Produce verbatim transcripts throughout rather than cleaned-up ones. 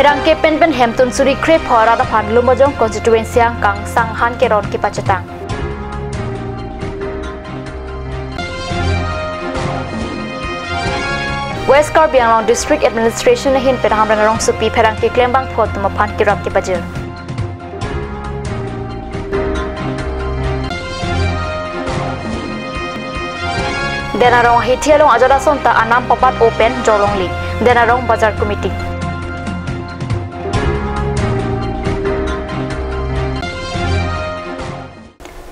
Pherangke penpen hemtun suri krepho arat aphan Lumbajong constituency angkang sanghan keron kepachetang. West Karbi Anglong District Administration ahin pen Hamren arongsopi pherangke klembangphu atum aphan kerap kepajir. Den arong ahithi along ajat asonta anam papat open jorlongle, Den arong Bazar Committee.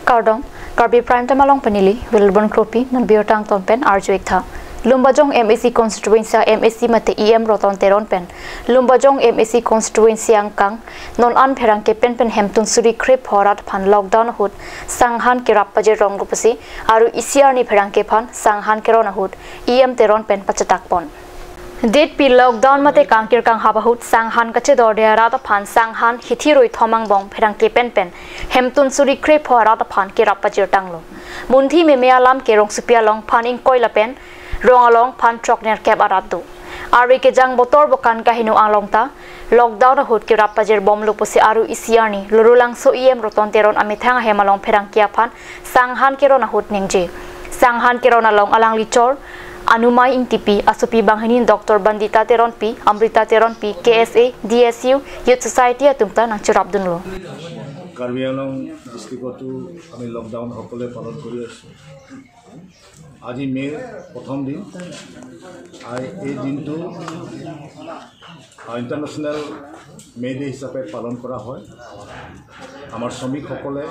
Kardom, Karbi Prime Time along pen neli Wilbon Kropi, non birta angton pen arju-ik tha. Lumbajong M A C constituency M A C mate E M Roton Teron pen Lumbajong M A C constituency angkang non an pherangke penpen hemtun suri krepho arat aphan lockdown ahut sanghan kerap pajir rong rupusi aru isi arni pherangke aphan sanghan keron ahut E M Teron pen pachetak pon. Detpi lockdown mate kangkir kanghap ahut sanghan kachedorde arat aphan sanghan hithi rui thom angbong pherangke penpen hemtun suri krepho arat aphan kerap pajir tanglo. Munthi meme alam ke rongsopi along phan ingkoi lapen rong along phan throk nerkep arat do. Ari kejang botor bokan kaheno along ta lockdown ahut kerap pajir bomlo pusi aru isi arni Lorulangso E M Roton Teron amethang ahem along pherangke aphan sanghan keron ahut ningje. Sanghan keron along alangli chor Anumai Ingtipi, asopi banghini Doctor Bandita Teronpi, Amrita Teronpi, K S A, D S U, Youth Society atum ta nangcherapdunlo. Karbi আংলং ডিষ্ট্ৰিক্টতো আমি লকডাউন সকলোৱে পালন কৰি আছোঁ। আজি মে'ৰ প্ৰথম দিন। আই-, এই দিনটো, আ, ইণ্টাৰনেশ্যনেল মে' ডে হিচাপে পালন কৰা হয়। আমাৰ শ্ৰমিকসকলে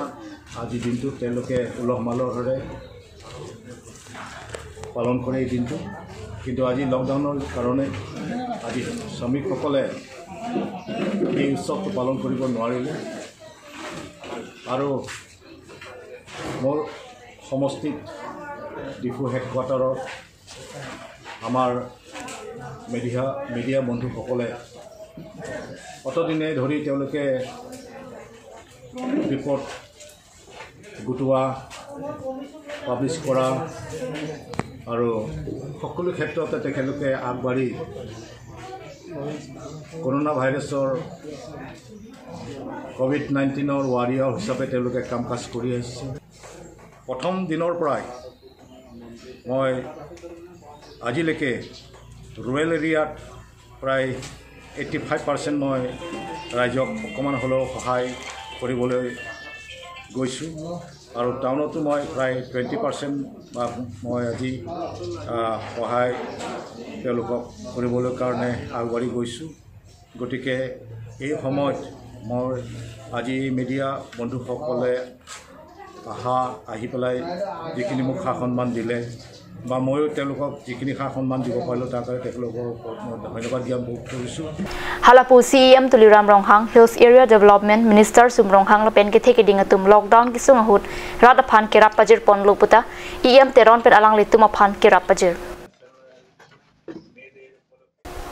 আজি দিনটো তেওঁলোকে উলহ মালহেৰে পালন কৰে এই দিনটো। কিন্তু আজি লকডাউনৰ কাৰণে আজি শ্ৰমিকসকলে এই উৎসৱটো পালন কৰিব নোৱাৰিলে। আৰু মোৰ সমষ্টিত ডিফু হেডকোৱাৰ্টাৰৰ আমাৰ মিডিয়া, মিডিয়া বন্ধুসকলে অতদিনে ধৰি তেওঁলোকে ৰিপৰ্ট গোটোৱা, পাব্লিছ কৰা আৰু সকলো ক্ষেত্ৰতে তেখেতলোকে আগবাঢ়ি কৰোণা ভাইৰাছৰ, কভিড নাইণ্টিনৰ ৱাৰিয়ৰ হিচাপে তেওঁলোকে কাম কাজ কৰি আহিছে। প্ৰথম দিনৰ পৰাই মই আজিলৈকে ৰুৰেল এৰিয়াত প্ৰায় এইটি ফাইভ পাৰ্চেণ্ট মই ৰাইজক অকণমান হ'লেও সহায় কৰিবলৈ গৈছোঁ আৰু টাউনতো মই প্ৰায় টুৱেণ্টি পাৰ্চেণ্ট বা মই আজি, আহ, সহায় তেওঁলোকক কৰিবলৈ কাৰণে আগবাঢ়ি গৈছোঁ। গতিকে এই সময়ত মই আজি মিডিয়া বন্ধুসকলে আহা, আহি পেলাই যিখিনি মোক সা সন্মান দিলে বা ময়ো তেওঁলোকক যিখিনি সা সন্মান দিব পাৰিলোঁ, তাৰ কাৰণে তেখেতলোকৰ ওপৰত মই ধন্যবাদ জ্ঞাপন কৰিছোঁ। Hala pu C E M Tuliram Ronghang, Hills Area Development Minister Sum Ronghang lapen kethe keding atum lockdown kesung ahut rat aphan kerap pajir ponlo puta E M Teron pen alanglitum aphan kerap pajir.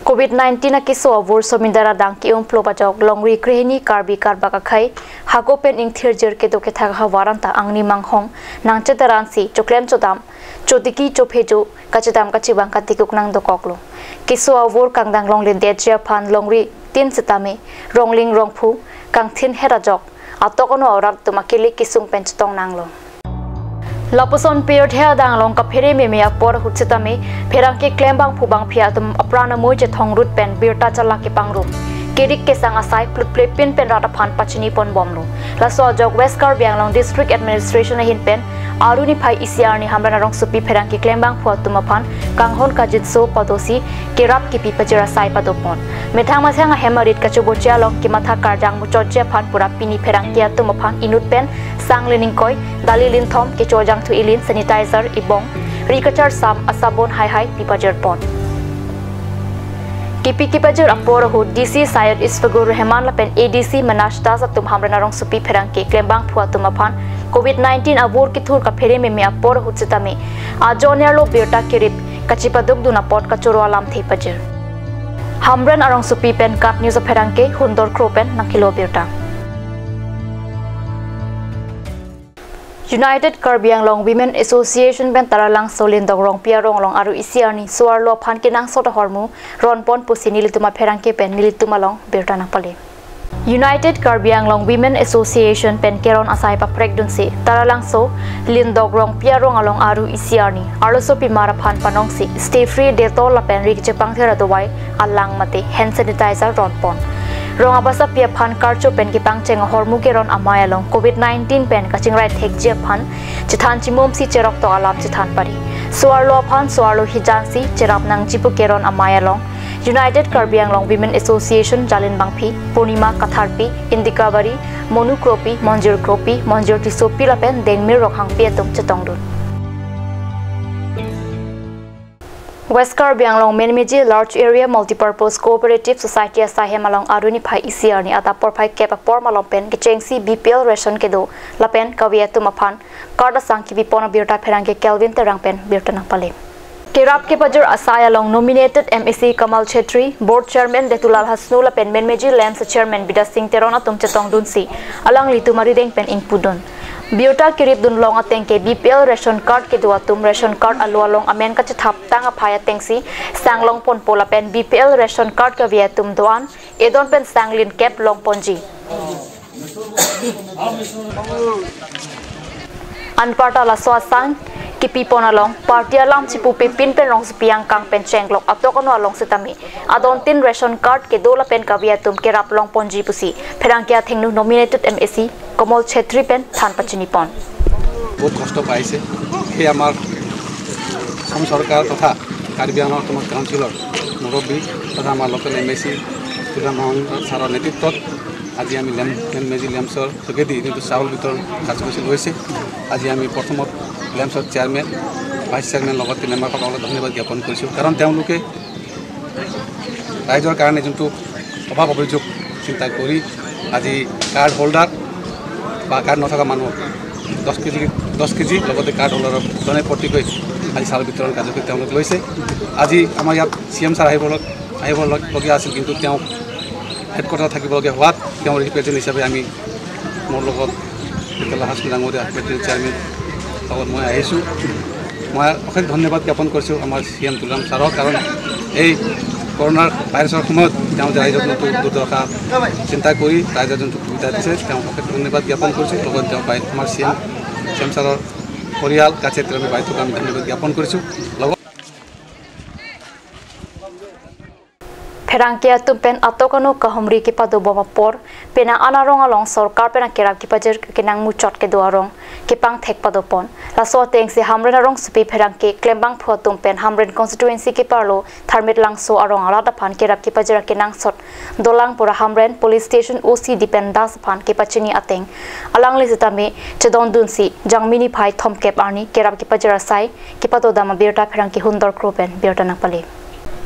Covid nineteen akeso avur somidar adang ke-umplo pajok longri krehini Karbi Karbak akhei, hako pen ingthirjir kedo kethak ahavar anta angni manghong nangchedaran si choklem chodam, chotiki chophejo kachedam kachevang katikuk nangdokoklo. Keso avur kangdang longledetji aphan longri tin setame rongling rongphu kangthin het ajok atok ono arat atum akele kesung pen chetong nanglo. Lapuson pirthe adang along kaphere meme apor ahut setame pherangke klembangphu bangphi atum apran amoi chethong rut pen birta chalak kepangrum, kerik kesang asai plutple pin pen rat aphan pachini ponbomlo. Laso ajok West Karbi Anglong District Administration ahin pen aru niphai isi arni Hamren arongsopi pherangke klembangphu atum aphan kanghon kajinso padosi kerap kepi pajir asai padopon. Methang methang ahem arit kachoboche along kematha karjang muchotji aphan pura pini pherangke atum aphan inut pen sang lining koi, dali linthom, kecho jangthu ilin, sanitizer, ibong, ri kacharsam, asabon haihai pi pajirpon. Kepi kepajir apor ahut D C Syed Isfagul Rahman lapen A D C Manash Das atum Hamren arongsopi pherangke klembangphu atum aphan Covid nineteen avur kethur kaphere meme apor ahut setame ajonerlo birta kerip kachepadukdun apot kachoro alamthe pajir. Hamren arongsopi pen KAT News apherangke Hundor Kro pen nangkelo birta. United Karbi Anglong Women Association pen Taralangso Lindok Rongpi arong along aru isi arni so-arlo aphan kenangsot ahormu ronpon pusi nelitum apherangke pen nelitum along birta nangpale. United Karbi Anglong Women Association pen keron asai paprekdunsi Taralangso Lindok Rongpi arong along aru isi arni arloso pimar aphan panongsi Stayfree, Dettol lapen ri kechepangthir adovai alang mate hand sanitizer ronpon. Rong abasapi aphan karcho pen kepangcheng ahormu keron amei along covid nineteen pen kachingrai thekji aphan chethan chimumsi cheroktok alam chethan pari. So-arlo aphan so-arlo hijansi cherap nangji pu keron amei along United Karbi Anglong Women Association Jalinbangphi, Purnima Katharpi, Indika Bari, Monu Kropi, Monjir Kropi, Monjir Tissopi lapen Dengmir Ronghangpi atum chetongdun. West Karbi Anglong Menmeji Large Area Multipurpose Cooperative Society asaihem along aru niphai isi arni adap porphai kep apor malom pen kechengsi B P L ration kedo lapen kave atum aphan card asang kepipon abirta pherangke Kelvin Terang pen birta nangpale. Kerap kepajir asai along nominated M A C Kamal Chhetri, Board Chairman Detulal Hasnu lapen Menmeji LAMPS Chairman Bidya Sing Teron atum chetongdunsi alanglitum arideng pen ingpudun. Birta keripdun long ateng ke B P L ration card kedo atum ration card alo along amen kachethap tang aphai atengsi sang longponpo lapen B P L ration card kave atum do-an edon pen sang lin kep longponji. Anparta laso asang kepipon along party alam chipupe pinpen rongsopi angkang pen chenglok atok ano along setame adontin ration card kedo lapen kave atum kerap longponji pusi pherangke athengno nominated M A C Kamal Chhetri pen than pachinipon. বহুত কষ্ট পাইছে। সেই আমাৰ অসম চৰকাৰ তথা কাৰ্বি আংলং অট'নমাছ কাউন্সিলৰ মুৰব্বী তথা আমাৰ লোকেল এম এ চি তুলাৰাম ৰংহাং ছাৰৰ নেতৃত্বত আজি আমি লেম, লেম মেজি লেমছৰ যোগেদি যিটো চাউল বিতৰণ কাৰ্যসূচী লৈছে, আজি আমি প্ৰথমত লেমছৰ চেয়াৰমেন, ভাইচ চেয়াৰমেন লগতে মেম্বাৰসকলক ধন্যবাদ জ্ঞাপন কৰিছোঁ। কাৰণ তেওঁলোকে ৰাইজৰ কাৰণে যোনটো অভাৱ অভিযোগ চিন্তা কৰি আজি কাৰ্ড হোল্ডাৰ বা কাৰ্ড নথকা মানুহ দহ কেজি, দহ কেজি লগতে কাৰ্ড হোল্ডাৰৰ জনে প্ৰতিকৈ আজি চাউল বিতৰণ কাৰ্যসূচী তেওঁলোক লৈছে। আজি আমাৰ ইয়াত চি এম ছাৰ আহিব লগ-, আহিব লগীয়া আছিল, কিন্তু তেওঁ হেডকোৱাৰ্টাৰত থাকিবলগীয়া হোৱাত তেওঁৰ ৰিপ্ৰেজেণ্ট হিচাপে আমি, মোৰ লগত বিকাশ হাজৰিকা ডাঙৰীয়া, হেডকোৱাৰ্টাৰ চেয়াৰমেন লগত মই আহিছোঁ। মই অশেষ ধন্যবাদ জ্ঞাপন কৰিছোঁ আমাৰ চি এম তুলাৰাম ছাৰক, কাৰণ এই কৰোণাৰ ভাইৰাছৰ সময়ত তেওঁ যে ৰাইজক নতুন দুৰ্দশা চিন্তা কৰি ৰাইজক যোনটো সুবিধা দিছে, তেওঁক অশেষ ধন্যবাদ জ্ঞাপন কৰিছোঁ। লগত তেওঁ বাই-, আমাৰ চি এম, চি এম ছাৰৰ পৰিয়াল কাছে আমি বাইদেউক আমি ধন্যবাদ জ্ঞাপন কৰিছোঁ। লগত Pherangke atum pen atok ano kahumri kepadobom apor, penang an arong along sorkar pen akerap kepajir kenang muchot kedo arong kepangthek padopon. Laso atengsi Hamren arongsopi pherangke klembangphu atum pen Hamren constituency keparlo Tharmetlangso arong arat aphan kerap kepajir kenangsot dolang pura Hamren Police Station O C Dipen Das aphan kepachini ateng alangli setame chedondunsi Jangmi niphai thomkep arni kerap kepajir asai kepadodam abirta pherangke Hundor Kro pen birta nangpale.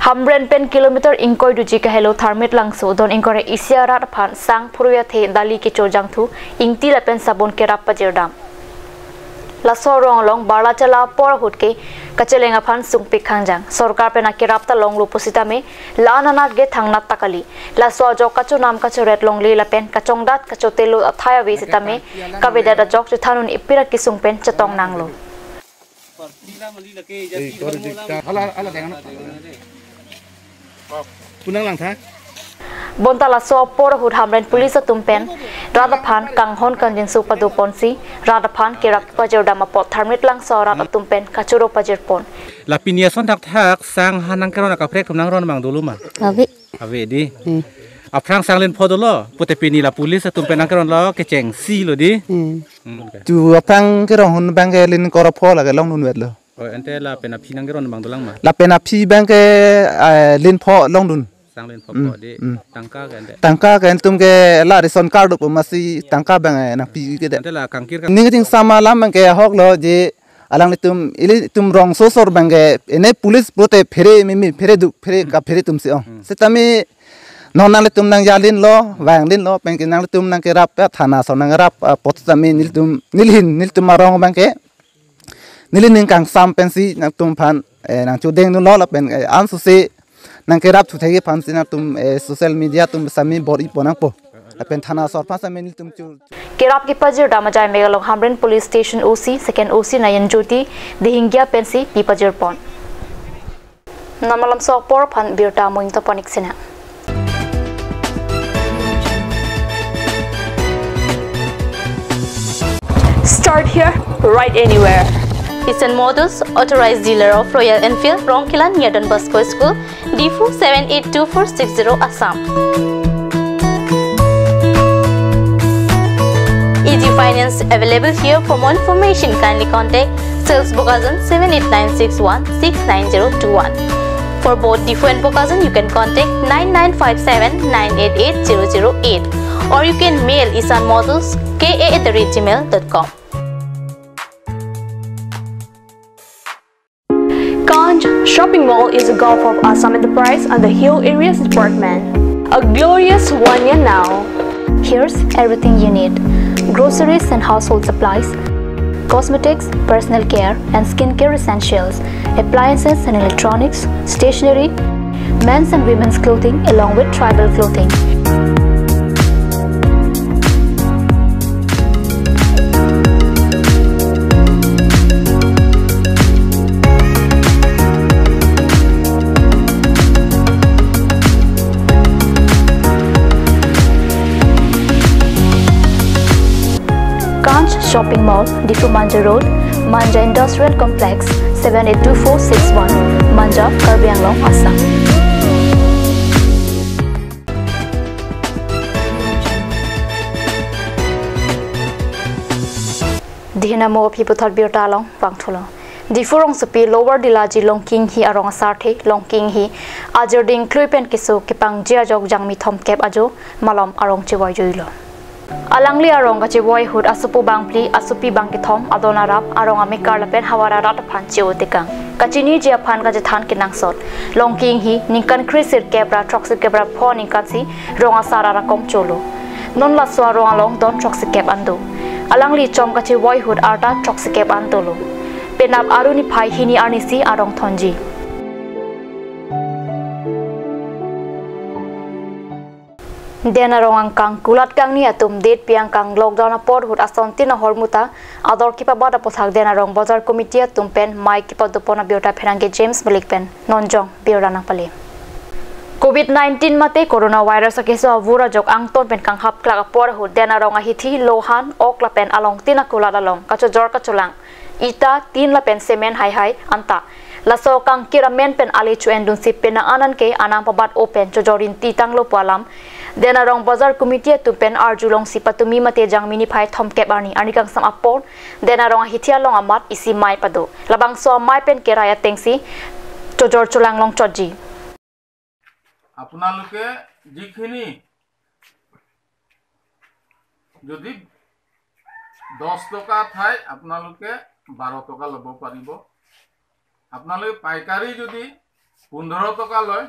Hamren pen kilometer ingkoi duji kahelo Tharmetlangso don ingkoi ra isi arat aphan sang phurui athe dali kecho jangthu ingti lapen sabon kerap pajirdam. Laso arong along barla chala apor ahut ke kacheleng aphan sungpik khangjang. Sorkar pen akerap ta longlo pusitame la-an anat ke thangnat ta kali. Laso ajok kachonam kachoret longle lapen kachongdat kachotelo athai ave sitame kavedet ajok chethan un-e pira kesung pen chetong nanglo. Punang lang tha. Bonta laso apor ahut Hamren police atum pen rat aphan kanghon kangjinso padoponsi rat aphan kerap pajirdam apot Tharmetlangso arat atum pen kachoro pajirpon. La pini ason thakthak sang ha nangkeron akaprek atum nangron mang dolo ma? Ave. Ave di. Hmm. Aphrang sang lin pho dolo, pute pini la police atum pen nangkeron lo kechengsi lo di. Hmm. Hmm, okay. Tu aphrang kerong ahut abang ke lin kor apho lake longdun vetlo. Oh, ante lapen aphi nangkeron abang dolang ma? Lapen aphi abang ke, eh, lin pho longdun. Sang lin pho Hmm, pho di. Hmm. Tangka ke ante? Tangka ke nelitum ke la ration card pu masi tangka abang, eh, nangpi kedet. Ante la kangkir ka- Ning jingsam alam abang ke ahok lo je alanglitum, ilitum rong sosor abang ke, ene police pute phere mimi, phere duk, phere kaphere atum si ong. Hmm. Sitame non nanglitum nangjalinlo, vanglinlo, penke nanglitum nangkerap, eh, thana ason nangrap, eh, apot sitame nelitum, neli ahin, nelitum arong abang ke, neli aning kangsam pensi nangtum aphan, eh, nangchodeng dunlo lapen, eh, ansose nangkerap thu thekji aphansi nangtum, eh, social media atum sitame bor-ipon nangpo. Lapen thana asor aphan sitame nelitum chu- Kerap kepajir dam ajai mek along Hamren Police Station O C, Second O C Nayan Jyoti Dihinggia pensi pipajir pon. Non malomso apor aphan birta mo ingtoponik sina. Start here, ride anywhere. Isan Motors, authorized dealer of Royal Enfield, Rongkhelan near Don Bosco School, Diphu seven eight two four six zero, Assam. Easy finance available here. For more information, kindly contact Sales Bokajan seven eight nine six one six nine zero two one. For both Diphu and Bokajan, you can contact nine nine five seven nine eight eight zero zero eight, or you can mail isan motors K A at the rate gmail dot com. Kanch Shopping Mall is a Gulf of Assam Enterprise under Hill Areas Department. A glorious one year now. Here's everything you need: groceries and household supplies, cosmetics, personal care and skincare essentials, appliances and electronics, stationery, men's and women's clothing, along with tribal clothing. Kanch Shopping Mall, Diphu Manja Road, Manja Industrial Complex, seven eight two four six one, Manja, Karbi Anglong, Assam. Dihina mo aphi puthot birta along vangthulo. Diphu rongsopi Lower Dilaji Longki Inghi arong asarthe Longki Inghi ajir dingklui pen keso kepangji ajok jangmi thomkep ajo malom arong chevoi juilo. Alangli arong kachevoi ahut asopo bangphli, asopi bangkethom, adon arap, arong amekar lapen havar arat aphan che-o tekang. Kachiniji aphan kachethan kenangsot. Longki Inghi ningkan kre sirkep ra throksi kep ra pho aningkansi rong asar arakom cholo. Non laso arong along don throksi kep an do. Alangli chom kachevoi ahut arta throksi kep an dolo. Penap Aru niphai hini arnisi arong thonji. Den arong angkang kulat kangni atum date pi angkang lockdown apor ahut asontin ahormu ta ador kepabat aputhak Den Arong Bazar Committee atum pen mei kepadopon abirta pherangke James Malik pen nonjong birta nangpale. Covid nineteen mate coronavirus akeso avur ajok angton pen kanghap klak apor ahut Den Arong ahithi, lohan, ok lapen alongtin akulat along kachojor kacholang ita, tin lapen cement haihai anta. Laso kangkir amen pen ale cho-endunsi penang an anke anang pabat-o pen chojor rinti tanglo pu alam Den Arong Bazar Committee atum pen arjulongsi patumi mate jangmi niphai thomkep arni arni kangsam apor Den Arong ahithi along amat isi mei pado. Labangso amei pen kerai atengsi chojor cholang longchotji. আপোনালোকে যিখিনি, যদি দহ টকা ঠাই আপোনালোকে বাৰ টকা ল'ব পাৰিব। আপোনালোকে পাইকাৰী যদি পোন্ধৰ টকা লয়,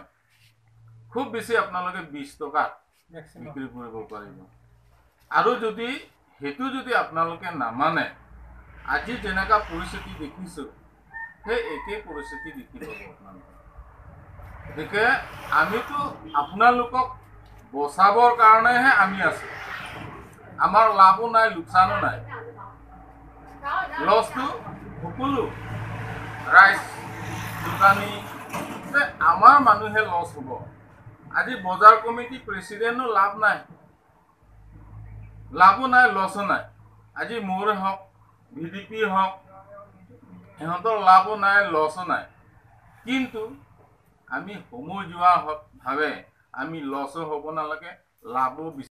খুব বেছি আপোনালোকে বিশ টকাত Maximum। বিক্ৰী কৰিব পাৰিব। আৰু যদি সেইটো যদি আপোনালোকে নামানে, আজি যেনেকা পৰিস্থিতি দেখিছো, সেই একেই পৰিস্থিতি দেখি পাব আপোনালোকে। গতিকে আমিতো আপোনালোকক বচাবৰ কাৰণেহে আমি আছো। আমাৰ লাভো নাই, লোকচানো নাই। লছটো সকলো ৰাইজ, দোকানী, যে আমাৰ মানুহে লছ হ'ব। আজি বজাৰ কমিটি প্ৰেচিডেণ্টো লাভ নাই, লাভো নাই, লছো নাই। আজি মোৰে হওক, ভি ডি পি হওক, সিহঁতৰ লাভো নাই, লছো নাই। কিন্তু আমি সময় যোৱা হ-, ভাৱে আমি লছো হ'ব নালাগে, লাভো beach-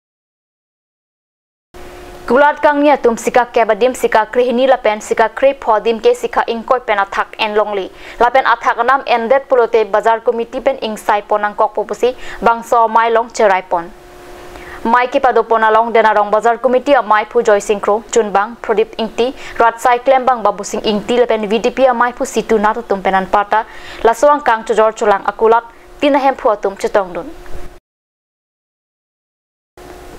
Kulat kangni atum sikak kep adim, sikak krehini lapen sikak krepho adim ke sikak ingkoi pen athak enlongle. Lapen athak anam endet pulote bazar committee pen ingsai pon nangkokpo pusi bangso amei along cherai pon. Mei kepadopon along Den Arong Bazar Committee ameiphu Joysing Kro, chunbang Pradip Ingti, rat asai klembang Babusing Ingti lapen V D P ameiphu Situ Nath atum pen anparta laso angkang chojor cholang akulat tin ahemphu atum chetongdun.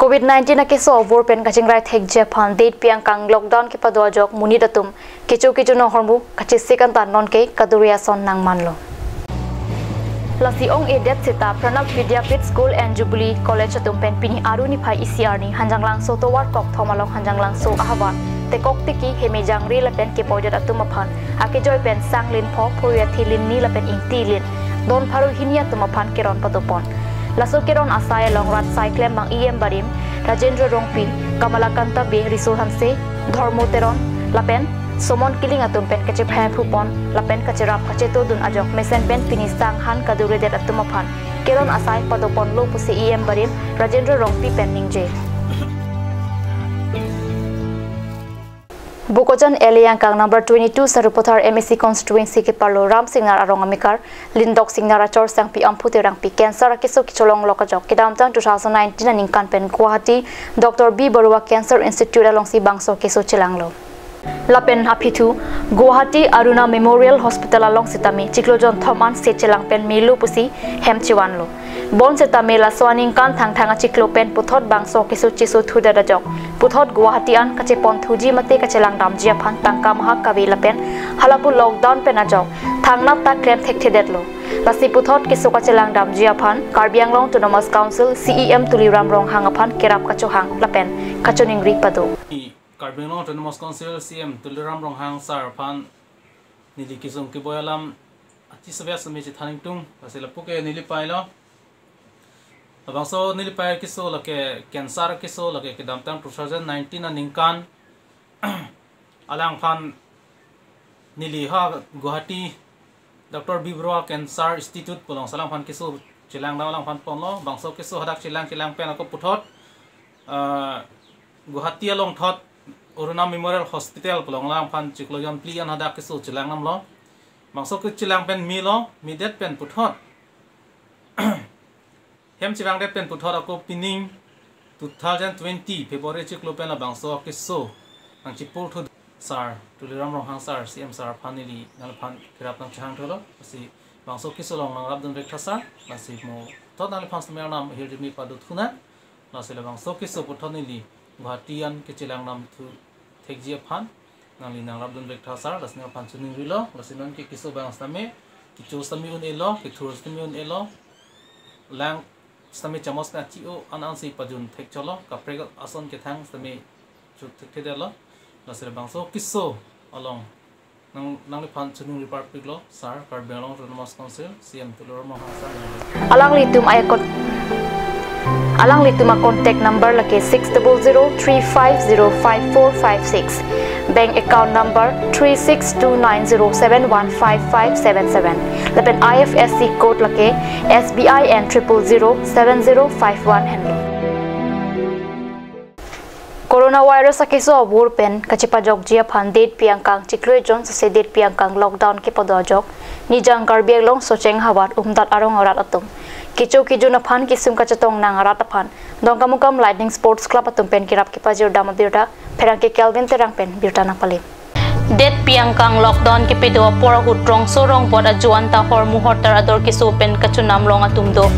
Covid nineteen akeso avur pen kachingrai thekji aphan date pi angkang lockdown kepado ajok monit atum kecho kecho ahormu kachesik anta nonke kaduri ason nangmanlo. Lasi ong-edet seta Pranab Vidyapith School and Jubilee College atum pen pini Aru niphai isi arni Hanjanglangso tovar kokthom along Hanjanglangso ahavar tekok tiki hemejang re lapen kepoidet atum aphan akejoi pen sang lin pho, phurui athi lin ni lapen ingti lin don pharo hini atum aphan keron padopon. Laso keron asai along rat sai klembang E M barim Rajendra Rongpi, Kamalakanta Bey, Riso Hanse, Dhormo Teron lapen Somon Killing atum pen kachephai phupon lapen kacherap kachetodun ajok mesen pen pini sang han kaduredet atum aphan keron asai padoponlo pusi E M barim Rajendra Rongpi pen ningje. Bokajan L A angkang number twenty-two Sarupathar M A C constituency keparlo Ram Singnar arong amekar Lindok Singnar achor Sangpi Amphu Terangpi cancer akeso kecholonglok ajok kedamtang two thousand nineteen aningkan pen Guwahati Doctor B Baruah Cancer Institute alongsi bangso keso chelanglo. Lapen aphi thu Guwahati Aruna Memorial Hospital along sitame chiklo jonthom an se chelang pen melo pusi hem chevanlo. Bonsitame laso aningkan Thangthang achiklo pen puthot bangso keso cheso thudet ajok puthot Guwahati an kachepon thuji mate kachelang damji aphan tangka mahak kave lapen halapu lockdown pen ajok thangnat ta klem thekthedetlo. Lasi puthot keso kachelang damji aphan Karbi Anglong Autonomous Council C E M Tuliram Ronghang aphan kerap kachohang lapen kachoningri pado. Karbi Anglong Autonomous Council C E M Tuliram Ronghang sir aphan neli kesung keboi alam achi seves semi chethan ingtung, lasi lapu ke neli pailo. Labangso neli pai keso lake cancer keso lake kedamtang two thousand nineteen aningkan alangphan neli ha Guwahati Doctor B Baruah Cancer Institute pu alongsi alangphan keso chelang dam alangphan ponlo, bangso keso hadak chelang chelang pen ako puthot, ah, Guwahati along thot Aruna Memorial Hospital pu along alangphan chiklo jon phli an hadak keso chelang damlo. Bangso kechelang pen melo, medet pen puthot hem chevangdet pen puthot ako pining two thousand twenty February chiklo pen labangso keso nangchipul thu sir Tuliram Ronghang sir, C E M sir aphan neli nangliphan kerap nangchehang thulo. Lasi bangso keso along nangrapdun vektha sir, lasi mo thot nangliphan sitame arnam hirjume pado thunang. Lasi labangso keso puthot neli Guwahati an kachelang dam thu thekji aphan nangli nangrapdun vektha sir, lasi nangliphan choningrilo. Lasi non ke keso abang sitame, kecho sitame un-elo, kethur sitame un-elo, lang sitame chamos na chi-o an ansi pajun thekcholo, kaprek ason kethang sitame chu thekthedetlo. Lasi labangso keso along nang, nangliphan choningri parpiklo sir, Karbi Anglong Autonomous Council C E M Tuliram Ronghang sir nangli. Alanglitum a-con-, alanglitum a-contact number lake six double zero three five zero five four five six, bank account number three six two nine zero seven one five five seven seven, lapen I F S C code lake S B I N triple zero seven zero five one henlo. Coronavirus akeso abur pen kachepajokji aphan date pi angkang chiklo jon sese date pi angkang lockdown kepado ajok Nijang Karbi Anglong Socheng ahavar Umdat arong arat atum kecho kejun aphan kesung kachetong nang arat aphan Dongkamukam Lightning Sports Club atum pen kerap kepajir dam abirta pherangke Kelvin Terang pen birta nangpale. Date pi angkang lockdown kepado apor ahut rongso rongbot ajoan ta hormu hortar ador keso pen kachonam long atum do.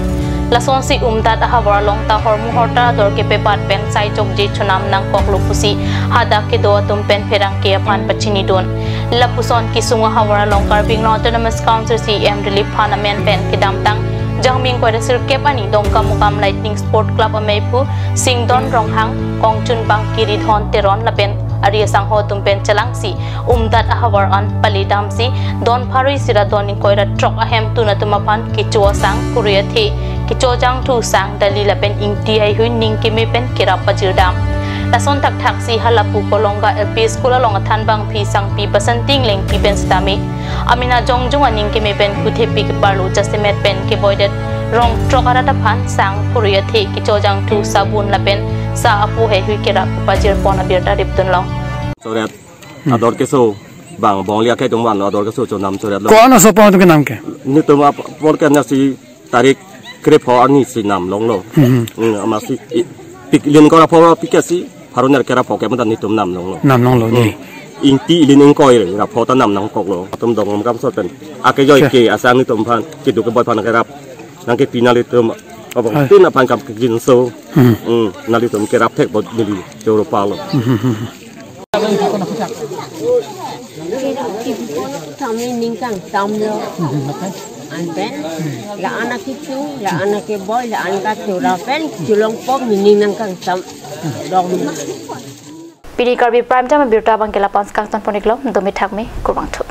Lasonsi Umdat ahavar along ta hormu hortar ador kepebat pen sai chokji chonam nangkoklo pusi hadak kedo atum pen pherangke aphan pachinidun. Lapuson kesung ahavar along Karbi Anglong Autonomous Council C E M Rilip Phan amen pen kedamtang Jangmi ingkoi ra sirkep arni Dongkamukam Lightning Sport Club amei aphu Singdon Ronghang, kongchun bang Kiridhon Teron lapen ari asangho atum pen chelangsi Umdat ahavar an pale damsi don pharo isi ra don ingkoi ra throk ahemtun atum aphan kecho asang, phurui athe, kechojangthu sang, dali lapen ingti haihui ning keme pen kerap pajir dam. Lason thakthaksi halapu Kolonga L P School along athanbangpi Sangpi Basanti Englengpi pen sitame amena jongjung aning keme pen kuthepi keparlo jasemet pen keboidet rong throk arat aphan sang, phurui athe, kechojangthu, sabun lapen sa apu haihui kerap pajirpon abirta ripdunlong. Choret ador keso bang bongli akhei tong vanlo, ador keso chonam choretlo. Ko-an aso pon atum kenam ke? Netum apor ke nasi tarik krepho arni si nam longlo. Mhm. Hmm, amatsi i, pik lin kora pho pik si pharo ner kera pho ke mata netum nam longlo. Nam longlo, hmm, ji. Ingti lin ingkoi ra pho ta nam nangkoklo. Atum Dongkamukam sot pen akejoi, ya, ke asang netum aphan, kedo keboi aphan kerap nangkepi nanglitum abang, hai, tin aphan kam kejinso. Hmm. Hmm, nanglitum kerap thek bot neli choro palo. Hmm, hmm, hmm. Tame ningkang tamlo. Hmm, hmm, okay. Anpen la-an akechung, la-an akeboi, la-an kachora pen chelongpo, meaning nangkangsam dong. Pini Karbi Prime Time abirta abangke lapu-an kangtonpon-iklo, dome thakme, kurvangthu.